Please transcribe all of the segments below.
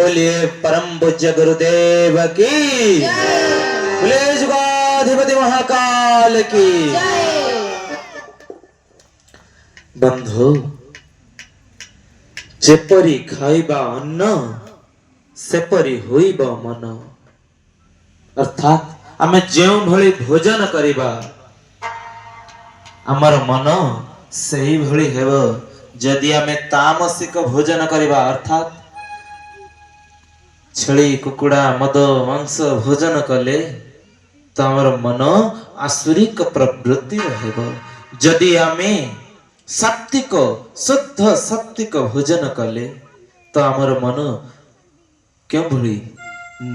बोलिए परम पूज्य गुरुदेव की। बोलिए युगाधिपति महाकाल की। ବନ୍ଧୁ, ଯେପରି ଖାଇବା ଅନ୍ନ, ସେପରି ହୋଇବ ମନ। ଅର୍ଥାତ୍ ଆମେ ଯେଉଁଭଳି ଭୋଜନ କରିବା, ଆମର ମନ ସେଇଭଳି ହେବ। ଯଦି ଆମେ ତାମସିକ ଭୋଜନ କରିବା, ଅର୍ଥାତ୍ ଛେଳି, କୁକୁଡ଼ା, ମଦ, ମାଂସ ଭୋଜନ କଲେ, ତ ଆମର ମନ ଆସୁରିକ ପ୍ରବୃତ୍ତିର ହେବ। ଯଦି ଆମେ ସାତ୍ବିକ, ଶୁଦ୍ଧ ସାତ୍ବିକ ଭୋଜନ କଲେ, ତ ଆମର ମନ କେଉଁଭଳି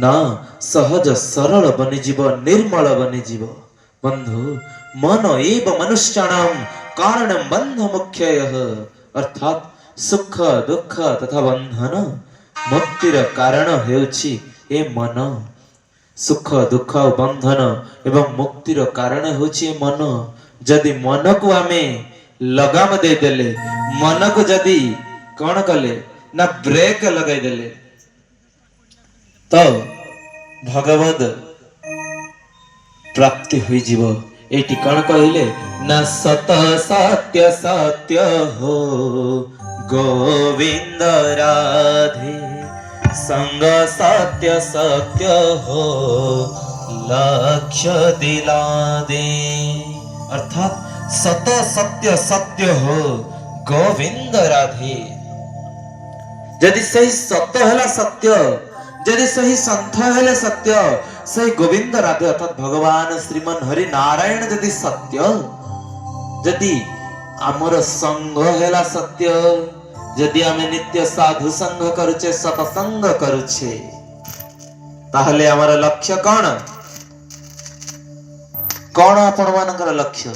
ନା ସହଜ ସରଳ ବନିଯିବ, ନିର୍ମଳ ବନିଯିବ। ବନ୍ଧୁ, ମନ ଏବ ମନୁଷ୍ୟାଣାମ କାରଣ ବନ୍ଧ ମୋକ୍ଷୟ। ଅର୍ଥାତ୍ ସୁଖ, ଦୁଃଖ ତଥା ବନ୍ଧନ ମୁକ୍ତିର କାରଣ ହେଉଛି ଏ ମନ। ସୁଖ, ଦୁଃଖ ଆଉ ବନ୍ଧନ ଏବଂ ମୁକ୍ତିର କାରଣ ହେଉଛି ଏ ମନ। ଯଦି ମନକୁ ଆମେ ଲଗାମ ଦେଇଦେଲେ, ମନକୁ ଯଦି କଣ କଲେ ନା ବ୍ରେକ୍ ଲଗାଇଦେଲେ, ତ ଭଗବତ ପ୍ରାପ୍ତି ହୋଇଯିବ। ଏଇଠି କଣ କହିଲେ ନା ସତ ସତ୍ୟ ସତ୍ୟ ହୋ ଗୋବିନ୍ଦ ରାଧେ, ସଙ୍ଗ ସତ୍ୟ ସତ୍ୟ ହୋ ଲକ୍ଷ୍ୟ ଦିଲା ଦେ। ଅର୍ଥାତ୍ ସତ ସତ୍ୟ ସତ୍ୟ ହୋ ଗୋବିନ୍ଦ ରାଧେ। ଯଦି ସେହି ସତ ହେଲା ସତ୍ୟ, ଯଦି ସେହି ସନ୍ଥ ହେଲେ ସତ୍ୟ, ସେହି ଗୋବିନ୍ଦ ରାଧେ ଅର୍ଥାତ୍ ଭଗବାନ ଶ୍ରୀମନ ହରି ନାରାୟଣ ଯଦି ସତ୍ୟ, ଯଦି ଆମର ସଙ୍ଗ ହେଲା ସତ୍ୟ, ଯଦି ଆମେ ନିତ୍ୟ ସାଧୁ ସଙ୍ଗ କରୁଛେ, ସତସଙ୍ଗ କରୁଛେ, ତାହେଲେ ଆମର ଲକ୍ଷ୍ୟ କଣ? କଣ ଆପଣ ମାନଙ୍କର ଲକ୍ଷ୍ୟ?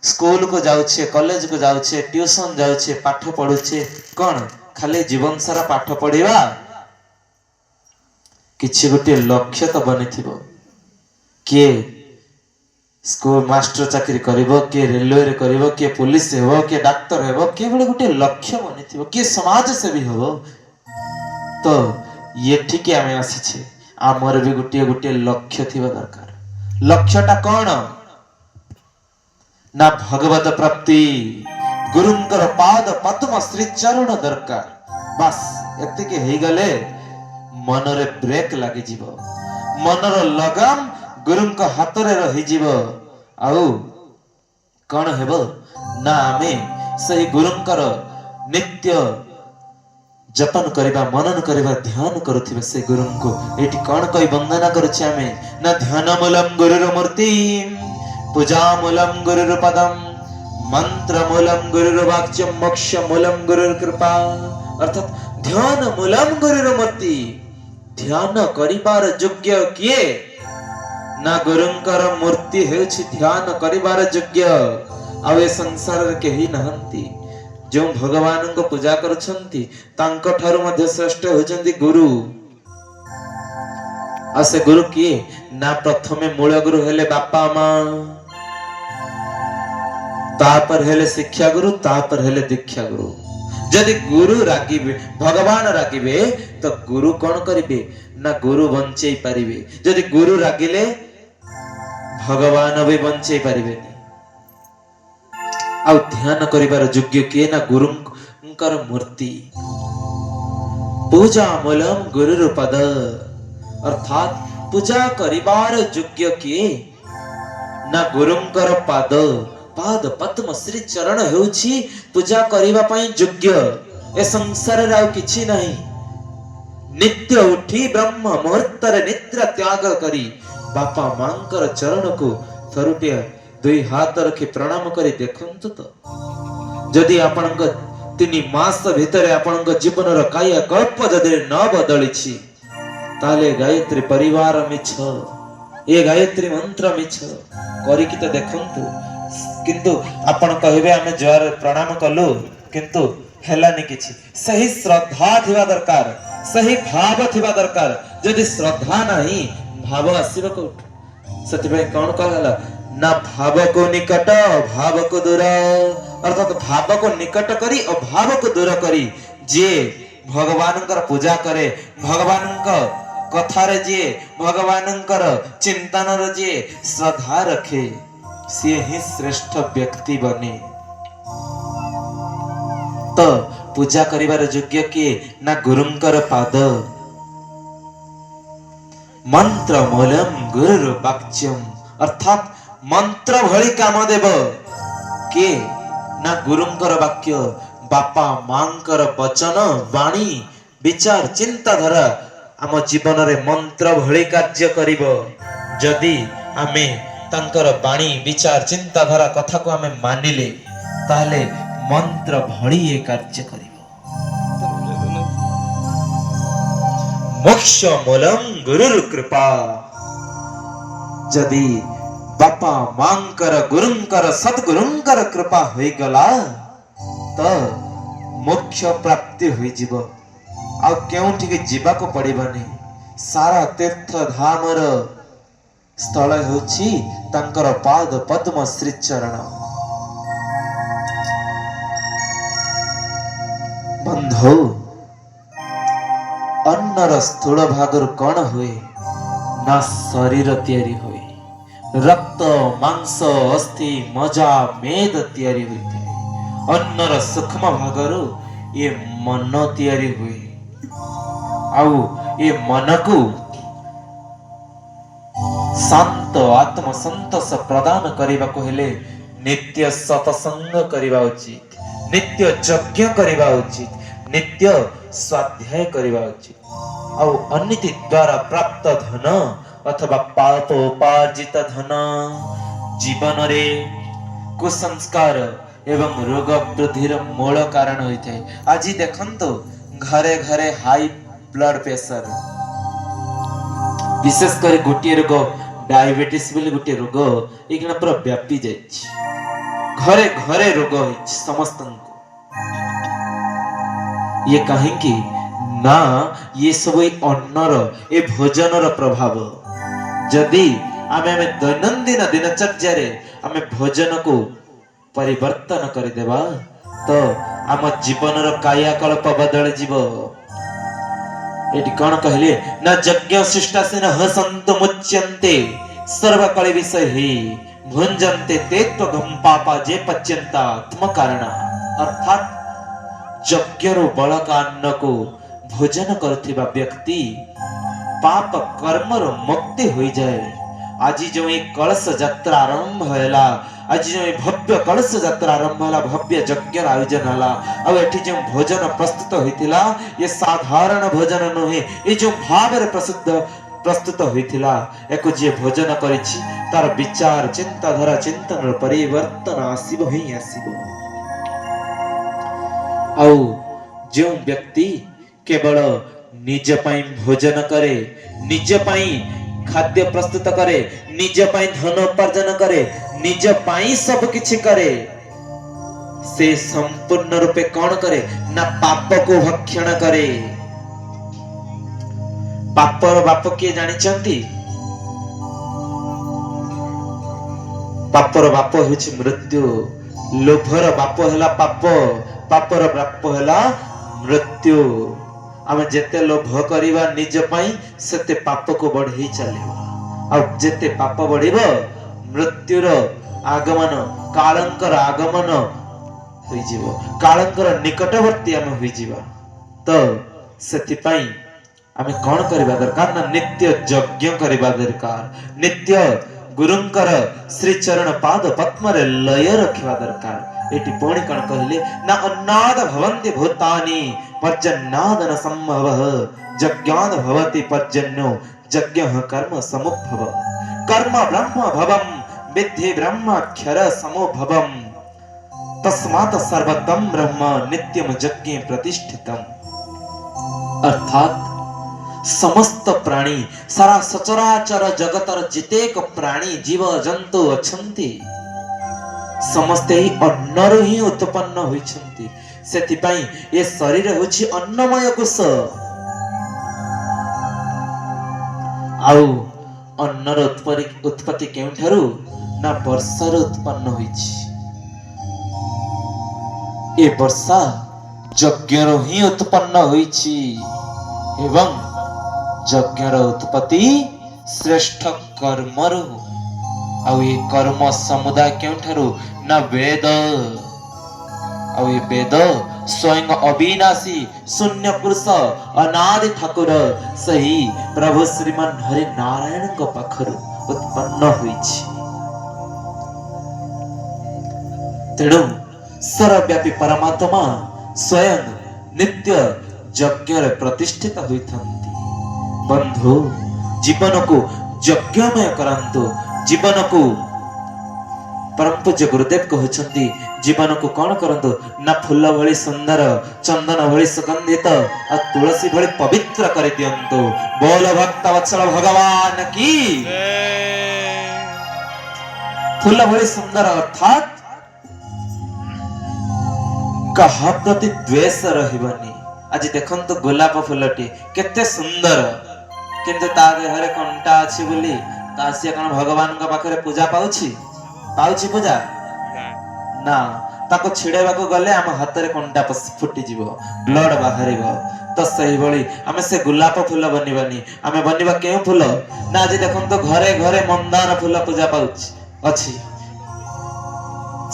ସ୍କୁଲକୁ ଯାଉଛେ, କଲେଜକୁ ଯାଉଛେ, ଟ୍ୟୁସନ ଯାଉଛେ, ପାଠ ପଢୁଛେ, କଣ ଖାଲି ଜୀବନ ସାରା ପାଠ ପଢିବା? କିଛି ଗୋଟିଏ ଲକ୍ଷ୍ୟ ତ ବନିଥିବ। କିଏ ସ୍କୁଲ ମାଷ୍ଟର ଚାକିରି କରିବ, କିଏ ରେଲୱେରେ କରିବ, କିଏ ପୋଲିସ ହେବ, କିଏ ଡାକ୍ତର ହେବ। କିଏ ଗୋଟିଏ ଲକ୍ଷ୍ୟ ବନିଥିବ, କିଏ ସମାଜ ସେବୀ ହେବ। ତ ଏଠିକି ଆମେ ଆସିଛେ, ଆମର ବି ଗୋଟିଏ ଗୋଟିଏ ଲକ୍ଷ୍ୟ ଥିବା ଦରକାର। ଲକ୍ଷ୍ୟଟା କଣ ନା ଭଗବତ ପ୍ରାପ୍ତି, ଗୁରୁଙ୍କର ପାଦ ପଦ୍ମ ଶ୍ରୀ ଚରଣ ଦରକାର। ବାସ୍, ଏତିକି ହେଇଗଲେ ମନରେ ବ୍ରେକ୍ ଲାଗିଯିବ, ମନର ଲଗାମ ଗୁରୁଙ୍କ ହାତରେ ରହିଯିବ। ଆଉ କଣ ହେବ ନା ଆମେ ସେହି ଗୁରୁଙ୍କର ନିତ୍ୟ ଜପନ କରିବା, ମନନ କରିବା, ଧ୍ୟାନ କରୁଥିବା ସେ ଗୁରୁଙ୍କୁ। ଏଇଠି କଣ କହି ବନ୍ଦନା କରୁଛେ ଆମେ ନା ଧ୍ୟାନ ମୂଲମ ଗୁରୁର ମୂର୍ତ୍ତି, ପୂଜା ମୂଲମ ଗୁରୁର ପଦମ, ମନ୍ତ୍ର ମୂଲମ ଗୁରୁର ବାକ୍ୟ, ମୋକ୍ଷ ମୂଲମ ଗୁରୁର କୃପା। ଅର୍ଥାତ୍ ଧ୍ୟାନ ମୂଲମ ଗୁରୁର ମୂର୍ତ୍ତି। ଧ୍ୟାନ କରିବାର ଯୋଗ୍ୟ କିଏ ନା ଗୁରୁଙ୍କର ମୂର୍ତ୍ତି ହେଉଛି ଧ୍ୟାନ କରିବାର ଯୋଗ୍ୟ। ଆଉ ଏ ସଂସାରରେ କେହି ନାହାନ୍ତି। ଯେଉଁ ଭଗବାନଙ୍କ ପୂଜା କରୁଛନ୍ତି, ତାଙ୍କ ଠାରୁ ମଧ୍ୟ ଶ୍ରେଷ୍ଠ ହେଉଛନ୍ତି ଗୁରୁ। ଆଉ ସେ ଗୁରୁ କିଏ ନା ପ୍ରଥମେ ମୂଳ ଗୁରୁ ହେଲେ ବାପା ମା, ତାପରେ ହେଲେ ଶିକ୍ଷା ଗୁରୁ, ତାପରେ ହେଲେ ଦୀକ୍ଷା ଗୁରୁ। ଯଦି ଗୁରୁ ରାଗିବେ, ଭଗବାନ ରାଗିବେ, ତ ଗୁରୁ କଣ କରିବେ ନା ଗୁରୁ ବଞ୍ଚେଇ ପାରିବେ। ଯଦି ଗୁରୁ ରାଗିଲେ, ଭଗବାନ ବି ବଞ୍ଚେଇ ପାରିବେନି। ଆଉ ଧ୍ୟାନ କରିବାର ଯୋଗ୍ୟ କିଏ ନା ଗୁରୁଙ୍କର ମୂର୍ତ୍ତି। ପୂଜା ମୂଲମ ଗୁରୁର ପଦ। ଅର୍ଥାତ୍ ପୂଜା କରିବାର ଯୋଗ୍ୟ କିଏ ନା ଗୁରୁଙ୍କର ପାଦ। ପାଦ ପଦ୍ମ ଶ୍ରୀ ଚରଣ ହେଉଛି ପୂଜା କରିବା ପାଇଁ ଯୋଗ୍ୟ। ଏ ସଂସାରରେ ଆଉ କିଛି ନାହିଁ। ନିତ୍ୟ ଉଠି ବ୍ରହ୍ମ ମୁହୂର୍ତ୍ତରେ ନିଦ୍ରା ତ୍ୟାଗ କରି ବାପା ମାଙ୍କର ଚରଣକୁ ଥରୁଟିଏ ଦୁଇ ହାତ ରଖି ପ୍ରଣାମ କରି ଦେଖନ୍ତୁ ତ, ଯଦି ଆପଣଙ୍କ 3 ମାସ ଭିତରେ ଆପଣଙ୍କ ଜୀବନର କାୟା କଳ୍ପ ଯଦି ନ ବଦଳିଛି, ତାହେଲେ ଗାୟତ୍ରୀ ପରିବାର ମିଛ, ଏ ଗାୟତ୍ରୀ ମନ୍ତ୍ର ମିଛ। କରିକି ତ ଦେଖନ୍ତୁ। କିନ୍ତୁ ଆପଣ କହିବେ, ଆମେ ଜୁହାର ପ୍ରଣାମ କଲୁ, କିନ୍ତୁ ହେଲାନି କିଛି। ସେହି ଶ୍ରଦ୍ଧା ଥିବା ଦରକାର, ସେହି ଭାବ ଥିବା ଦରକାର। ଯଦି ଶ୍ରଦ୍ଧା ନାହିଁ, ଭାବ ଆସିବ କୋଉଠୁ? ସେଥିପାଇଁ କଣ କୁହାଗଲା ନା ଭାବକୁ ନିକଟ, ଭାବକୁ ଦୂର। ଅର୍ଥାତ ଭାବକୁ ନିକଟ କରି ଓ ଭାବକୁ ଦୂର କରି ଯିଏ ଭଗବାନଙ୍କର ପୂଜା କରେ, ଭଗବାନଙ୍କ କଥାରେ ଯିଏ, ଭଗବାନଙ୍କର ଚିନ୍ତନରେ ଯିଏ ଶ୍ରଦ୍ଧା ରଖେ, ସିଏ ହିଁ ଶ୍ରେଷ୍ଠ ବ୍ୟକ୍ତି ବନେ। ତ ପୂଜା କରିବାର ଯୋଗ୍ୟ କିଏ ନା ଗୁରୁଙ୍କର ପାଦ। ମନ୍ତ୍ର ମୂଲମ ଗୁରୁର ବାକ୍ୟମ, ଅର୍ଥାତ୍ ମନ୍ତ୍ର ଭଳି କାମ ଦେବ କିଏ ନା ଗୁରୁଙ୍କର ବାକ୍ୟ। ବାପା ମାଙ୍କର ବଚନ, ବାଣୀ, ବିଚାର, ଚିନ୍ତାଧାରା ଆମ ଜୀବନରେ ମନ୍ତ୍ର ଭଳି କାର୍ଯ୍ୟ କରିବ। ଯଦି ଆମେ ତାଙ୍କର ବାଣୀ, ବିଚାର, ଚିନ୍ତାଧାରା କଥାକୁ ଆମେ ମାନିଲେ, ତାହେଲେ ମନ୍ତ୍ର ଭଳି ଏ କାର୍ଯ୍ୟ କରିବ। ମୋକ୍ଷ ମୂଲಂ ଗୁରୁର କୃପା। ଯଦି ବାପା ମାଙ୍କର, ଗୁରୁଙ୍କର, ସଦ୍ଗୁରୁଙ୍କର କୃପା ହୋଇଗଲା ତ ମୋକ୍ଷ ପ୍ରାପ୍ତି ହୋଇଯିବ, ଆଉ କେଉଁଠିକି ଯିବାକୁ ପଡିବନି। ସାରା ତୀର୍ଥ ଧାମର ସ୍ଥଳ ହେଉଛି ତାଙ୍କର ପାଦ ପଦ୍ମ ଶ୍ରୀଚରଣ। ବନ୍ଧୁ, ଅନ୍ନର ସ୍ଥୂଳ ଭାଗରୁ କଣ ହୁଏ ନା ଶରୀର ତିଆରି ହୁଏ। ରକ୍ତ, ମାଂସ, ଅସ୍ଥି, ମଜା, ମେଦ ତିଆରି ହୋଇଥାଏ। ଅନ୍ନର ସୂକ୍ଷ୍ମ ଭାଗରୁ ଏ ମନ ତିଆରି ହୁଏ, ଆଉ ଏ ମନକୁ ଶାନ୍ତ ଆତ୍ମସନ୍ତୋଷ ପ୍ରଦାନ କରିବାକୁ ହେଲେ ନିତ୍ୟ ସତସଙ୍ଗ କରିବା ଉଚିତ, ନିତ୍ୟ ଯଜ୍ଞ କରିବା ଉଚିତ, ନିତ୍ୟ ସ୍ୱାଧ୍ୟାୟ କରିବା ଉଚିତ। ଆଉ ଅନୀତି ଦ୍ୱାରା ପ୍ରାପ୍ତ ଧନ ଅଥବା ପାପ ଉପାର୍ଜିତ ଧନ ଜୀବନରେ କୁସଂସ୍କାର ଏବଂ ରୋଗ ବୃଦ୍ଧିର ମୂଳ କାରଣ ହୋଇଥାଏ। ଆଜି ଦେଖନ୍ତୁ ଘରେ ଘରେ ହାଇ ବ୍ଲଡ ପ୍ରେସର, ବିଶେଷ କରି ଗୋଟିଏ ରୋଗ ଡାଇବେଟିସ୍ ବୋଲି ଗୋଟିଏ ରୋଗ ଏଇଖିଣା ପୁରା ବ୍ୟାପି ଯାଇଛି। ଘରେ ଘରେ ରୋଗ ହେଇଛି ସମସ୍ତଙ୍କୁ। ଇଏ କାହିଁକି ନା ଇଏ ସବୁ ଏଇ ଅନ୍ନର, ଏ ଭୋଜନର ପ୍ରଭାବ। ଯଦି ଆମେ ଦୈନନ୍ଦିନ ଦିନଚର୍ଯ୍ୟାରେ ଆମେ ଭୋଜନକୁ ପରିବର୍ତ୍ତନ କରିଦେବା ତ ଆମ ଜୀବନର କାୟାକଳ୍ପ ବଦଳିଯିବ। ଏଠି କଣ କହିଲେ ନା ଯଜ୍ଞ ଶିଷ୍ଟାସିନଃ ସନ୍ତୁ ମୁଚ୍ୟନ୍ତେ ସର୍ବକଳି ବିଷୈଃ ଭୁଞ୍ଜନ୍ତେ ତେ ତ୍ୱଘଂ ପାପା ଯେ ପଚ୍ୟନ୍ତାତ୍ମ କାରଣ। ଅର୍ଥାତ୍ ଯଜ୍ଞରୁ ବଳକା ଅନ୍ନକୁ ଭୋଜନ କରୁଥିବା ବ୍ୟକ୍ତି ପାପ କର୍ମରୁ ମୁକ୍ତି ହୋଇଯାଏ। ଆଜି ଯେଉଁ ଏଇ କଳସ ଯାତ୍ରା ଆରମ୍ଭ ହେଲା, ଆଜି ଯେଉଁ ଏଇ ଭବ୍ୟ କଳସ ଯାତ୍ରା ଆରମ୍ଭ ହେଲା, ଭବ୍ୟ ଯଜ୍ଞର ଆୟୋଜନ ହେଲା, ଆଉ ଏଠି ଯେଉଁ ଭୋଜନ ପ୍ରସ୍ତୁତ ହୋଇଥିଲା ଏ ସାଧାରଣ ଭୋଜନ ନୁହେଁ। ଏ ଯେଉଁ ଭାବରେ ପ୍ରସ୍ତୁତ ହୋଇଥିଲା, ୟାକୁ ଯିଏ ଭୋଜନ କରିଛି ତାର ବିଚାର, ଚିନ୍ତାଧାରା, ଚିନ୍ତନର ପରିବର୍ତ୍ତନ ଆସିବ ହିଁ ଆସିବ। ଆଉ ଯେଉଁ ବ୍ୟକ୍ତି କେବଳ ନିଜ ପାଇଁ ଭୋଜନ କରେ, ନିଜ ପାଇଁ ଖାଦ୍ୟ ପ୍ରସ୍ତୁତ କରେ, ନିଜ ପାଇଁ ଧନ ଉପାର୍ଜନ କରେ, ନିଜ ପାଇଁ ସବୁ କିଛି କରେ, ସେ ସମ୍ପୂର୍ଣ୍ଣ ରୂପେ କଣ କରେ ନା ପାପକୁ ଭକ୍ଷଣ କରେ। ପାପର ବାପ କିଏ ଜାଣିଛନ୍ତି? ପାପର ବାପ ହେଉଛି ମୃତ୍ୟୁ। ଲୋଭର ବାପ ହେଲା ପାପ, ପାପର ବାପ ହେଲା ମୃତ୍ୟୁ। ଆମେ ଯେତେ ଲୋଭ କରିବା ନିଜ ପାଇଁ, ସେତେ ପାପକୁ ବଢେଇ ଚାଲିବା, ଆଉ ଯେତେ ପାପ ବଢିବ ମୃତ୍ୟୁର ଆଗମନ, କାଳଙ୍କର ଆଗମନ ହୋଇଯିବ, କାଳଙ୍କର ନିକଟବର୍ତ୍ତୀ ଆମେ ହୋଇଯିବା। ତ ସେଥିପାଇଁ ଆମେ କଣ କରିବା ଦରକାର ନା ନିତ୍ୟ ଯଜ୍ଞ କରିବା ଦରକାର, ନିତ୍ୟ ଗୁରୁଙ୍କର ଶ୍ରୀଚରଣ ପାଦ ପଦ୍ମରେ ଲୟ ରଖିବା ଦରକାର। ଏଠି ପୁଣି କଣ କହିଲେ ନା ଅନ୍ନାଦ ଭବନ୍ତି ଭୂତାନି ପର୍ଜନ୍ୟାଦ ନ ସମ୍ଭବ ଯଜ୍ଞାଦ ଭବତି ପର୍ଜନ୍ୟୋ ଯଜ୍ଞ କର୍ମ ସମୁଦ୍ଭବ କର୍ମ ବ୍ରହ୍ମ ଭବಂ ବିଦ୍ଧି ବ୍ରହ୍ମାକ୍ଷର ସମୁଦ୍ଭବಂ ତସ୍ମାତ ସର୍ବତମ ବ୍ରହ୍ମ ନିତ୍ୟମ ଯଜ୍ଞେ ପ୍ରତିଷ୍ଠିତମ। ଅର୍ଥାତ୍ ସମସ୍ତ ପ୍ରାଣୀ, ସାରା ସଚରାଚର ଜଗତର ଯେତେକ ପ୍ରାଣୀ, ଜୀବ ଜନ୍ତୁ ଅଛନ୍ତି, ସମସ୍ତେ ଏହି ଅନ୍ନରୁ ହିଁ ଉତ୍ପନ୍ନ ହୋଇଛନ୍ତି। ସେଥିପାଇଁ ଏ ଶରୀର ହେଉଛି ଅନ୍ନମୟ କୋଷ। ଆଉ ଅନ୍ନର ଉତ୍ପତ୍ତି କେଉଁଠାରୁ ନା ବର୍ଷାରୁ ଉତ୍ପନ୍ନ ହୋଇଛି। ଏ ବର୍ଷା ଯଜ୍ଞରୁ ହିଁ ଉତ୍ପନ୍ନ ହୋଇଛି ଏବଂ ଯଜ୍ଞର ଉତ୍ପତ୍ତି ଶ୍ରେଷ୍ଠ କର୍ମରୁ। ଆଉ ଏ କର୍ମ ସମୁଦାୟ କେଉଁଠାରୁ? ନା ବେଦ। ଆଉ ଏ ବେଦ ସ୍ୱୟଂ ଅବିନାଶୀ ଶୂନ୍ୟ ପୁରୁଷ ଅନାଦି ଠାକୁର ସେହି ପ୍ରଭୁ ଶ୍ରୀମନ୍ ହରି ନାରାୟଣଙ୍କ ପାଖରୁ ଉତ୍ପନ୍ନ ହୋଇଛି। ତେଣୁ ସର୍ବବ୍ୟାପୀ ପରମାତ୍ମା ସ୍ୱୟଂ ନିତ୍ୟ ଯଜ୍ଞରେ ପ୍ରତିଷ୍ଠିତ ହୋଇଥାନ୍ତି। ବନ୍ଧୁ, ଜୀବନକୁ ଯଜ୍ଞମୟ କରାନ୍ତୁ। ଜୀବନକୁ ପରମ ପୂଜ୍ୟ ଗୁରୁଦେବ କହୁଛନ୍ତି, ଜୀବନକୁ କଣ କରନ୍ତୁ ନା ଫୁଲ ଭଳି ସୁନ୍ଦର, ଚନ୍ଦନ ଭଳି ସୁଗନ୍ଧିତ ଆଉ ତୁଳସୀ ଭଳି ପବିତ୍ର କରିଦିଅନ୍ତୁ। ବୋଲ ଭକ୍ତ ବତ୍ସଳ ଭଗବାନ କି। ଫୁଲ ଭଳି ସୁନ୍ଦର ଅର୍ଥାତ୍ କାହା ପ୍ରତି ଦ୍ୱେଷ ରହିବନି। ଆଜି ଦେଖନ୍ତୁ, ଗୋଲାପ ଫୁଲଟି କେତେ ସୁନ୍ଦର, କିନ୍ତୁ ତା ଦେହରେ କଣ୍ଟା ଅଛି ବୋଲି ତା ସିଏ କଣ ଭଗବାନଙ୍କ ପାଖରେ ପୂଜା ପାଉଛି? ପାଉଛି ପୂଜା? ନା। ତାକୁ ଛିଡେଇବାକୁ ଗଲେ ଆମ ହାତରେ କଣ୍ଟା ଫୁଟିଯିବ, ବ୍ଲଡ ବାହାରିବ। ତ ସେଇଭଳି ଆମେ ସେ ଗୋଲାପ ଫୁଲ ବନିବାନି। ଆମେ ବନିବା କେଉଁ ଫୁଲ? ନା ଆଜି ଦେଖନ୍ତୁ, ଘରେ ଘରେ ମନ୍ଦାର ଫୁଲ ପୂଜା ପାଉଛି ଅଛି।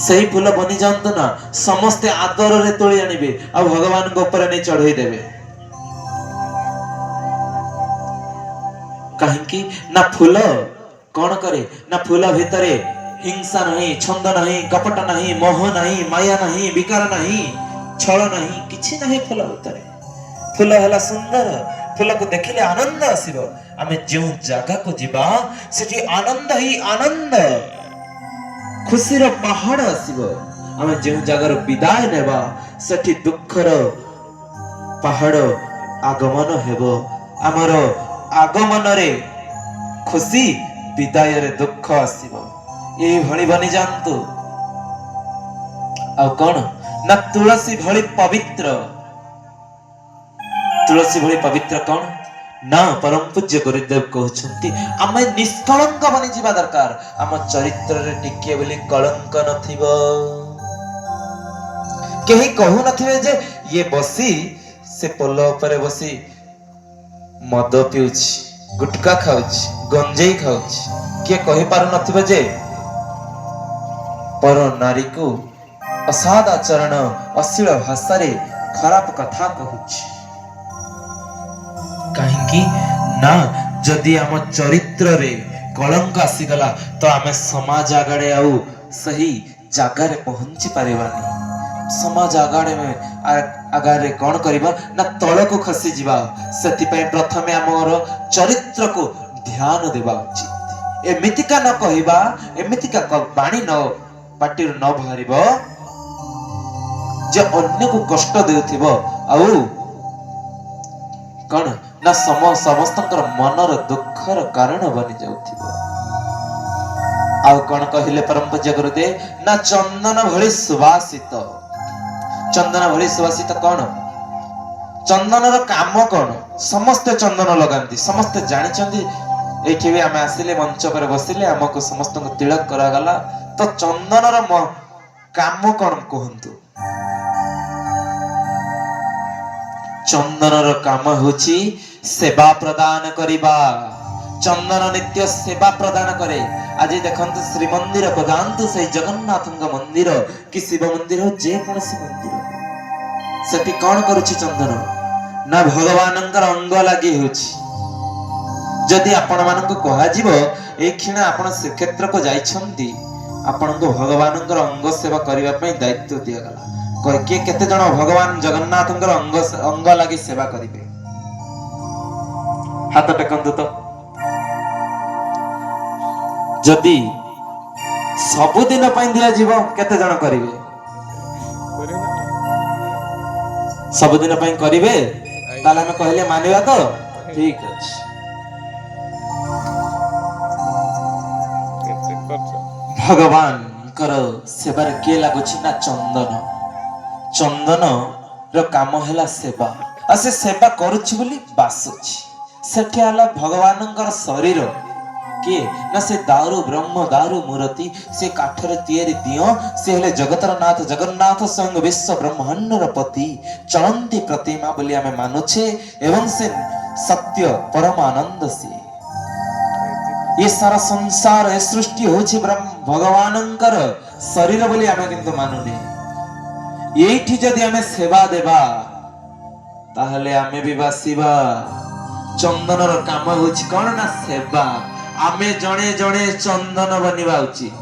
ସେଇ ଫୁଲ ବନି ଯାଆନ୍ତୁ ନା, ସମସ୍ତେ ଆଦରରେ ତୋଳି ଆଣିବେ ଆଉ ଭଗବାନଙ୍କ ଉପରେ ନେଇ ଚଢେଇ ଦେବେ। କାହିଁକି ନା ଫୁଲ କଣ କରେ? ନା ଫୁଲ ଭିତରେ ହିଂସା ନାହିଁ, ଛନ୍ଦ ନାହିଁ, କପଟ ନାହିଁ, ମୋହ ନାହିଁ, ମାୟା ନାହିଁ, ବିକାର ନାହିଁ, ଛଳ ନାହିଁ, କିଛି ନାହିଁ ଫୁଲ ଭିତରେ। ଫୁଲ ହେଲା ସୁନ୍ଦର। ଫୁଲକୁ ଦେଖିଲେ ଆନନ୍ଦ ଆସିବ। ଆମେ ଯେଉଁ ଜାଗାକୁ ଯିବା, ସେଠି ଆନନ୍ଦ ହିଁ ଆନନ୍ଦ, ଖୁସିର ପାହାଡ ଆସିବ। ଆମେ ଯେଉଁ ଜାଗାରୁ ବିଦାୟ ନେବା, ସେଠି ଦୁଃଖର ପାହାଡ ଆଗମନ ହେବ। ଆମର ଆଗମନରେ ଖୁସି, ବିଦାୟରେ ଦୁଃଖ ଆସିବ। ଏଇଭଳି ବନିଯାଆନ୍ତୁ। ଆଉ କଣ? ନା ତୁଳସୀ ଭଳି ପବିତ୍ର। ତୁଳସୀ ଭଳି ପବିତ୍ର କଣ? ନା ପରମ ପୂଜ୍ୟ ଗୁରୁଦେବ କହୁଛନ୍ତି, ଆମେ ନିଷ୍କଳଙ୍କ ବନିଯିବା ଦରକାର। ଆମ ଚରିତ୍ରରେ ଟିକିଏ ବୋଲି କଳଙ୍କ ନଥିବ। କେହି କହୁନଥିବେ ଯେ ଇଏ ବସି ସେ ପୋଲ ଉପରେ ବସି ମଦ ପିଉଛି, ଗୁଟକା ଖାଉଛି, ଗଞ୍ଜେଇ ଖାଉଛି। କିଏ କହିପାରୁନଥିବ ଯେ ପର ନାରୀକୁ ଅସାଦ ଆଚରଣ, ଅଶ୍ଳୀଳ ଭାଷାରେ ଖରାପ କଥା କହୁଛି। କାହିଁକି ନା ଯଦି ଆମ ଚରିତ୍ରରେ କଳଙ୍କ ଆସିଗଲା, ତ ଆମେ ସମାଜ ଆଗରେ ଆଉ ସେହି ଜାଗାରେ ପହଞ୍ଚି ପାରିବାନି। ସମାଜ ଆଗରେ କଣ କରିବା? ନା ତଳକୁ ଖସିଯିବା। ସେଥିପାଇଁ ପ୍ରଥମେ ଆମର ଚରିତ୍ରକୁ ଧ୍ୟାନ ଦେବା ଉଚିତ। ଏମିତିକା ନ କହିବା, ଏମିତିକା ବାଣୀ ନ ପାଟିରୁ ନ ବାହାରିବ ଯେ ଅନ୍ୟକୁ କଷ୍ଟ ଦେଉଥିବ। ଆଉ କଣ? ନା ସମସ୍ତଙ୍କର ମନର ଦୁଃଖର କାରଣ ବନି ଯାଉଥିବ। ଆଉ କଣ କହିଲେ ପରମ ପୂଜ୍ୟ ଗୁରୁଦେବ? ନା ଚନ୍ଦନ ଭଳି ସୁବାସିତ। ଚନ୍ଦନ ଭଳି ସୁବାସିତ କଣ? ଚନ୍ଦନର କାମ କଣ? ସମସ୍ତେ ଚନ୍ଦନ ଲଗାନ୍ତି, ସମସ୍ତେ ଜାଣିଛନ୍ତି। ଏଇଠି ବି ଆମେ ଆସିଲେ, ମଞ୍ଚ ଉପରେ ବସିଲେ, ଆମକୁ ସମସ୍ତଙ୍କୁ ତିଳକ କରାଗଲା। ତ ଚନ୍ଦନର କାମ କଣ କୁହନ୍ତୁ? ଚନ୍ଦନର କାମ ହେଉଛି ସେବା ପ୍ରଦାନ କରିବା। ଚନ୍ଦନ ନିତ୍ୟ ସେବା ପ୍ରଦାନ କରେ। ଆଜି ଦେଖନ୍ତୁ, ଶ୍ରୀମନ୍ଦିରକୁ ଯାଆନ୍ତୁ, ସେଇ ଜଗନ୍ନାଥଙ୍କ ମନ୍ଦିର କି ଶିବ ମନ୍ଦିର ହଉ, ଯେକୌଣସି ମନ୍ଦିର ହଉ, ସେଠି କଣ କରୁଛି ଚନ୍ଦନ? ନା ଭଗବାନଙ୍କର ଅଙ୍ଗ ଲାଗି ହେଉଛି। ଯଦି ଆପଣ ମାନଙ୍କୁ କୁହାଯିବ, ଏଇ କ୍ଷଣ ଆପଣ ଶ୍ରୀକ୍ଷେତ୍ରକୁ ଯାଇଛନ୍ତି, ଆପଣଙ୍କୁ ଭଗବାନଙ୍କର ଅଙ୍ଗ ସେବା କରିବା ପାଇଁ ଦାୟିତ୍ୱ ଦିଆଗଲା, କିଏ କେତେ ଜଣ ଭଗବାନ ଜଗନ୍ନାଥଙ୍କର ଅଙ୍ଗ ଲାଗି ସେବା କରିବେ? ହାତ ଟେକନ୍ତୁ ତ। ଯଦି ସବୁଦିନ ପାଇଁ ଦିଆଯିବ, କେତେ ଜଣ କରିବେ? ସବୁଦିନ ପାଇଁ କରିବେ? ତାହେଲେ ଆମେ କହିଲେ ମାନିବା ତ? ଠିକ ଅଛି। କେତେ ଖର୍ଚ୍ଚ? ଭଗବାନଙ୍କର ସେବାରେ କିଏ ଲାଗୁଛି? ନା ଚନ୍ଦନ। ଚନ୍ଦନ ର କାମ ହେଲା ସେବା, ଆଉ ସେ ସେବା କରୁଛି ବୋଲି ବାସୁଛି। ସେଠି ହେଲା ଭଗବାନଙ୍କର ଶରୀର। କିଏ ନା ସେ ଦାରୁ ବ୍ରହ୍ମ ଦାରୁ ମୂରତି, ସେ କାଠରେ ତିଆରି ଦିଅଁ, ସେ ହେଲେ ଜଗତର ନାଥ ଜଗନ୍ନାଥ, ସ୍ୱୟଂ ବିଶ୍ୱ ବ୍ରହ୍ମାଣ୍ଡର ପତି, ଚଳନ୍ତି ପ୍ରତିମା ବୋଲି ଆମେ ମାନୁଛେ। ଏବଂ ସେ ସତ୍ୟ ପରମ ଆନନ୍ଦ ସିଏ। ଏ ସାରା ସଂସାର, ଏ ସୃଷ୍ଟି ହଉଛି ଭଗବାନଙ୍କର ଶରୀର ବୋଲି ଆମେ କିନ୍ତୁ ମାନୁନେ। ଏଇଠି ଯଦି ଆମେ ସେବା ଦେବା, ତାହେଲେ ଆମେ ବି ବାସିବା। ଚନ୍ଦନର କାମ ହଉଛି କଣ ନା ସେବା। ଆମେ ଜଣେ ଜଣେ ଚନ୍ଦନ ବନିବା ଉଚିତ।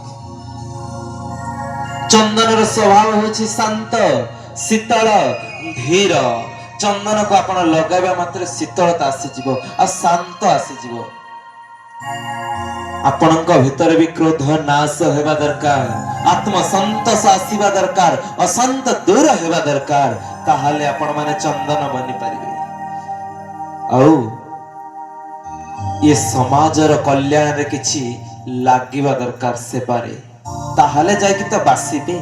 ଚନ୍ଦନର ସ୍ୱଭାବ ହଉଛି ଶାନ୍ତ, ଶୀତଳ, ଧୀର। ଚନ୍ଦନକୁ ଆପଣ ଲଗାଇବା ମାତ୍ରେ ଶୀତଳତା ଆସିଯିବ ଆଉ ଶାନ୍ତ ଆସିଯିବ। ଆପଣଙ୍କ ଭିତରେ ବି କ୍ରୋଧ ନାଶ ହେବା ଦରକାର, ଆତ୍ମସନ୍ତୋଷ ଆସିବା ଦରକାର, ଅଶାନ୍ତ ଦୂର ହେବା ଦରକାର। ତାହେଲେ ଆପଣ ମାନେ ଚନ୍ଦନ ବନିପାରିବେ ଆଉ ଏ ସମାଜର କଲ୍ୟାଣରେ କିଛି ଲାଗିବା ଦରକାର ସେବାରେ, ତାହେଲେ ଯାଇକି ତ ବାସିବେ।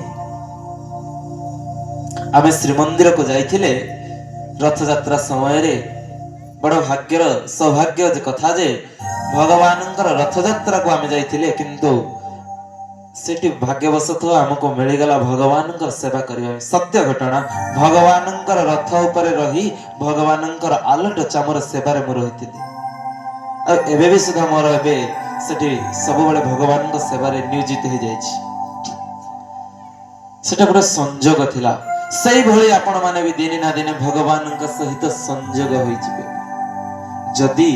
ଆମେ ଶ୍ରୀମନ୍ଦିରକୁ ଯାଇଥିଲେ ରଥଯାତ୍ରା ସମୟରେ। ବଡ ଭାଗ୍ୟର ସୌଭାଗ୍ୟ ଯେ କଥା ଯେ ଭଗବାନଙ୍କର ରଥଯାତ୍ରାକୁ ଆମେ ଯାଇଥିଲେ, କିନ୍ତୁ ସେଠି ଭାଗ୍ୟବଶତଃ ଆମକୁ ମିଳିଗଲା ଭଗବାନଙ୍କର ସେବା କରିବା ପାଇଁ। ସତ୍ୟ ଘଟଣା, ଭଗବାନଙ୍କର ରଥ ଉପରେ ରହି ଭଗବାନଙ୍କର ଆଲଟ ଚାମର ସେବାରେ ମୁଁ ରହିଥିଲି। ଆଉ ଏବେ ବି ସୁଦ୍ଧା ମୋର ଏବେ ସେଠି ସବୁବେଳେ ଭଗବାନଙ୍କ ସେବାରେ ନିୟୋଜିତ ହେଇଯାଇଛି। ସେଟା ଗୋଟେ ସଂଯୋଗ ଥିଲା। ସେଇଭଳି ଆପଣ ମାନେ ବି ଦିନେ ନା ଦିନେ ଭଗବାନଙ୍କ ସହିତ ସଂଯୋଗ ହୋଇଯିବେ, ଯଦି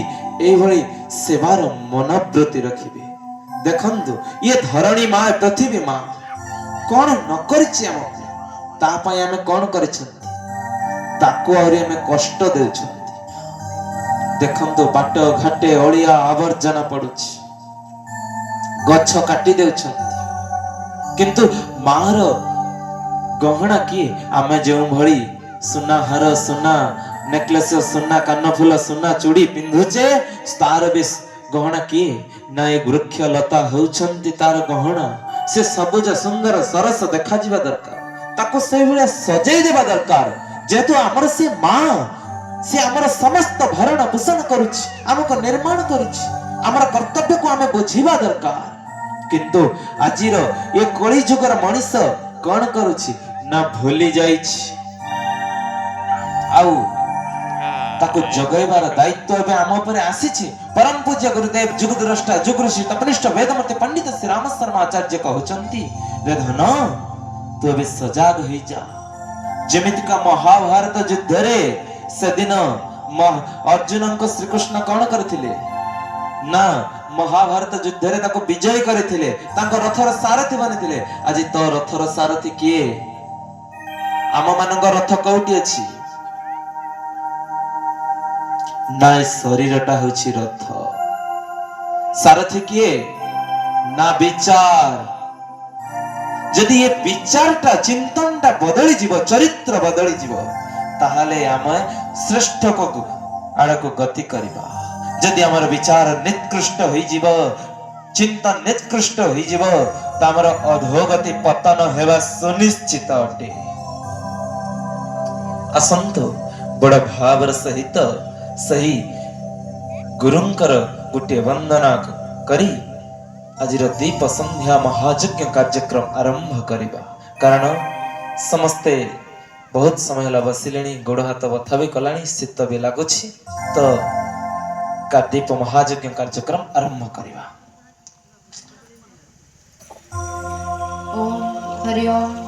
ଏଇଭଳି ସେବାର ମନୋବୃତ୍ତି ରଖିବେ। ଦେଖନ୍ତୁ, ଇଏ ଧରଣୀ ମା, ପୃଥିବୀ ମା କଣ ନ କରିଛି ଆମକୁ? ତା ପାଇଁ ଆମେ କଣ କରିଛନ୍ତି? ତାକୁ ଆହୁରି ଆମେ କଷ୍ଟ ଦେଉଛନ୍ତି। ଦେଖନ୍ତୁ, ବାଟ ଘାଟେ ଅଳିଆ ଆବର୍ଜନା ପଡୁଛି, ଗଛ କାଟି ଦେଉଛନ୍ତି। କିନ୍ତୁ ମାର ଗହଣା କିଏ? ଆମେ ଯେଉଁଭଳି ସୁନା ହାର, ସୁନା ନେକଲେସ, ସୁନା କାନଫୁଲ, ସୁନା ଚୁଡ଼ି ପିନ୍ଧୁଛେ, ତାର ବି ଗହଣା କିଏ ନା ଏ ବୃକ୍ଷ ଲତା ହେଉଛନ୍ତି ତାର ଗହଣା। ସେ ସବୁଜ, ସୁନ୍ଦର, ସରସ ଦେଖାଯିବା ଦରକାର। ତାକୁ ସେଇଭଳିଆ ସଜେଇ ଦେବା ଦରକାର। ଯେହେତୁ ଆମର ସେ ମା, ସେ ଆମର ସମସ୍ତ ଭରଣ ପୋଷଣ କରୁଛି, ଆମକୁ ନିର୍ମାଣ କରୁଛି, ଆମର କର୍ତ୍ତବ୍ୟକୁ ଆମେ ବୁଝିବା ଦରକାର। କିନ୍ତୁ ଆଜିର ଏ କଳି ଯୁଗର ମଣିଷ କଣ କରୁଛି ନା ଭୁଲି ଯାଇଛି। ଆଉ ତାକୁ ଜଗାଇବାର ଦାୟିତ୍ୱ ଏବେ ଆମ ଉପରେ ଆସିଛି। ପରମ ପୂଜ୍ୟ ଗୁରୁଦେବ, ଯୁଗଦ୍ରଷ୍ଟା, ଯୁଗଋଷି, ତପନିଷ୍ଠ ବେଦମୂର୍ତ୍ତି ପଣ୍ଡିତ ଶ୍ରୀ ରାମ ଶର୍ମା ଆଚାର୍ଯ୍ୟ କହୁଛନ୍ତି, ରେ ଧନ, ତୁ ଏବେ ସଜାଗ ହେଇଯା। ଯେମିତିକା ମହାଭାରତ ଯୁଦ୍ଧରେ ସେଦିନ ଅର୍ଜୁନଙ୍କ ଶ୍ରୀକୃଷ୍ଣ କଣ କରିଥିଲେ ନା ମହାଭାରତ ଯୁଦ୍ଧରେ ତାକୁ ବିଜୟ କରିଥିଲେ, ତାଙ୍କ ରଥର ସାରଥି ବନିଥିଲେ। ଆଜି ତୋ ରଥର ସାରଥି କିଏ? ଆମ ମାନଙ୍କ ରଥ କୋଉଠି ଅଛି ନା ଏ ଶରୀରଟା ହଉଛି ରଥ। ସାରଥି କିଏ ନା ବିଚାର। ଯଦି ଏ ବିଚାରଟା, ଚିନ୍ତନଟା ବଦଳିଯିବ, ଚରିତ୍ର ବଦଳିଯିବ, ତାହେଲେ ଆମେ ଶ୍ରେଷ୍ଠକୁ ଆଡକୁ ଗତି କରିବା। ଯଦି ଆମର ବିଚାର ନିକୃଷ୍ଟ ହୋଇଯିବ, ଚିନ୍ତନ ନିକୃଷ୍ଟ ହୋଇଯିବ, ତ ଆମର ଅଧୋଗତି, ପତନ ହେବା ସୁନିଶ୍ଚିତ ଅଟେ। ଆସନ୍ତୁ, ବଡ ଭାବର ସହିତ ସେହି ଗୁରୁଙ୍କର ଗୋଟିଏ ବନ୍ଦନା କରି ଆଜିର ଦୀପ ସନ୍ଧ୍ୟା ମହାଯଜ୍ଞ କାର୍ଯ୍ୟକ୍ରମ ଆରମ୍ଭ କରିବା। କାରଣ ସମସ୍ତେ ବହୁତ ସମୟ ହେଲା ବସିଲେଣି, ଗୋଡ଼ ହାତ ବଥା ବି କଲାଣି, ଶୀତ ବି ଲାଗୁଛି। ତ ଦୀପ ମହାଯଜ୍ଞ କାର୍ଯ୍ୟକ୍ରମ ଆରମ୍ଭ କରିବା। ଓମ୍ ହରି ଓମ୍।